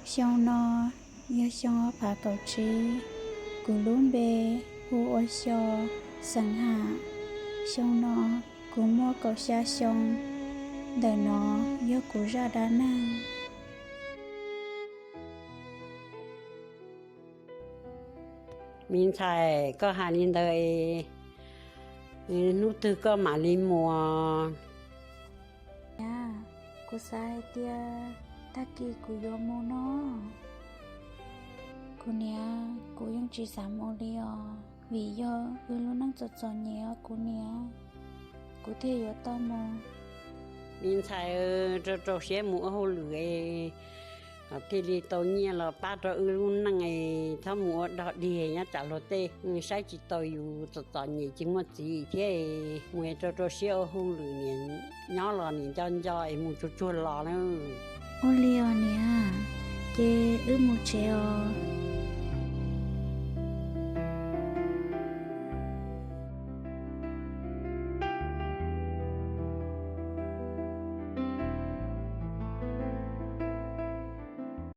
Xyoo no yog xyoo ob phav kaum tsib, kuv lub npe hu ua Xyo, xeem Ham. Xyoo no kuv muaj kaum xya xyoo. Ntawm no yog kuv zaj dab neeg. Me ntxhais, koj hais li ntawd es hnub twg koj mam li mus? Niam, kuv xav hais tias tag kis kuv yuav mus no. Kuv niam, kuv yeej tsis xav mus li os, vim yog wb lub neej txom txom nyem os kuv niam, kuv thiaj yuav tau mus. Me ntxhais, rau rau siab mus ua hauj lwm es thiaj li tau nyiaj los pab rau wb lub neej es txhob mus ua dog dig nyob tsam luag tej saib tsis taus yus txom txom nyem tsis muaj txiv thiab. Mus rau rau siab ua hauj lwm, niam nyob los niam nco nco es mus tsuag tsuag los na. Ua li os niam, ces wb mus tsev os.